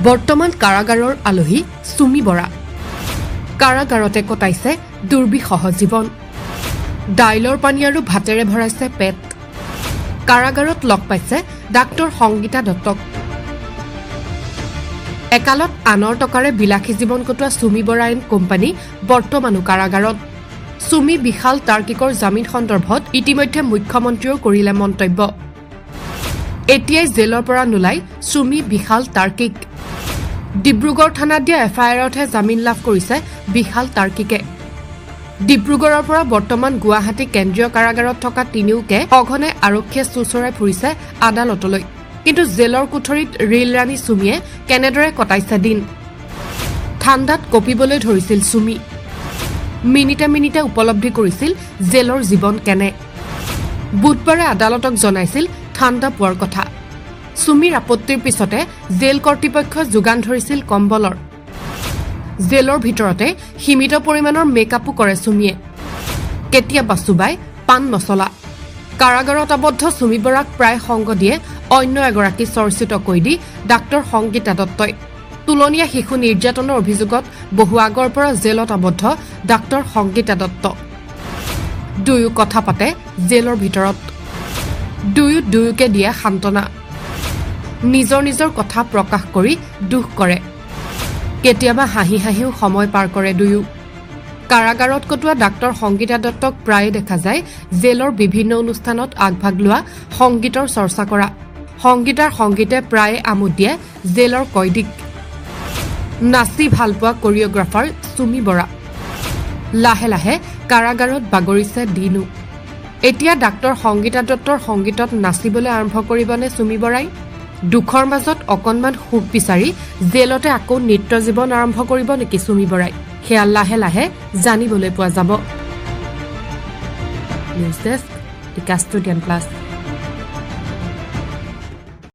বৰ্তমান কাৰাগাৰৰ আলহী চুমি বৰা। কাৰাগাৰতে কটাইছে দুৰ্বিষহ জীৱন। দাইলৰ পানী আৰু ভাতেৰে ভৰাইছে পেট। কাৰাগাৰত লগ পাইছে ডাক্তৰ সংগীতা দত্তক। একালত আনৰ টকাৰে বিলাসী জীৱন কটোৱা চুমি বৰা এণ্ড কোম্পানী বৰ্তমানো কাৰাগাৰত। চুমি, বিশাল, তাৰ্কিকৰ জামিন সন্দৰ্ভত ইতিমধ্যে মুখ্যমন্ত্ৰীয়েও কৰিলে মন্তব্য। এতিয়াই জেলৰ পৰা নোলায় চুমি, বিশাল, তাৰ্কিক। ডিব্ৰুগড় থানাত দিয়া এফআইআৰতহে জামিন লাভ কৰিছে বিশাল, তাৰ্কিকে। ডিব্ৰুগড়ৰ পৰা বৰ্তমান গুৱাহাটী কেন্দ্ৰীয় কাৰাগাৰত থকা তিনিওকে সঘনে আৰক্ষীয়ে চোঁচৰাই ফুৰিছে আদালতলৈ। কিন্তু জেলৰ কোঠৰীত ৰীল ৰাণী চুমিয়ে কেনেদৰে কটাইছে দিন? ঠাণ্ডাত কঁপিবলৈ ধৰিছিল চুমি। মিনিটে মিনিটে উপলব্ধি কৰিছিল জেলৰ জীৱন কেনে। বুধবাৰে আদালতক জনাইছিল ঠাণ্ডা পোৱাৰ কথা। চুমিৰ আপত্তিৰ পিছতে জেল কৰ্তৃপক্ষই যোগান ধৰিছিল কম্বলৰ। জেলৰ ভিতৰতে সীমিত পৰিমাণৰ মেকআপো কৰে চুমিয়ে। কেতিয়াবা চুবাই পাণ মছলা। কাৰাগাৰত আবদ্ধ চুমি বৰাক প্ৰায় সংগ দিয়ে অন্য এগৰাকী চৰ্চিত কয়দী ডাক্তৰ সংগীতা দত্তই। তোলনীয়া শিশু নিৰ্যাতনৰ অভিযোগত বহু আগৰ পৰা জেলত আবদ্ধ ডাক্তৰ সংগীতা দত্ত। দুয়ো কথা পাতে জেলৰ ভিতৰত। দুয়ো দুয়োকে দিয়ে সান্তনা। নিজৰ নিজৰ কথা প্ৰকাশ কৰি দুখ কৰে। কেতিয়াবা হাঁহি হাঁহিও সময় পাৰ কৰে দুয়ো। কাৰাগাৰত কটোৱা ডাক্তৰ সংগীতা দত্তক প্ৰায়ে দেখা যায় জেলৰ বিভিন্ন অনুষ্ঠানত আগভাগ লোৱা, সংগীতৰ চৰ্চা কৰা। সংগীতাৰ সংগীতে প্ৰায়ে আমোদ দিয়ে জেলৰ কয়দীক। নাচি ভালপোৱা কৰিঅ'গ্ৰাফাৰ চুমি বৰা। লাহে লাহে কাৰাগাৰত বাগৰিছে দিনো। এতিয়া ডাক্তৰ সংগীতা দত্তৰ সংগীতত নাচিবলৈ আৰম্ভ কৰিবনে চুমি বৰাই? দুখৰ মাজত অকণমান সুখ বিচাৰি জেলতে আকৌ নৃত্য জীৱন আৰম্ভ কৰিব নেকি চুমি বৰাই? সেয়া লাহে লাহে জানিবলৈ পোৱা যাব। News desk, the Custodian Plus.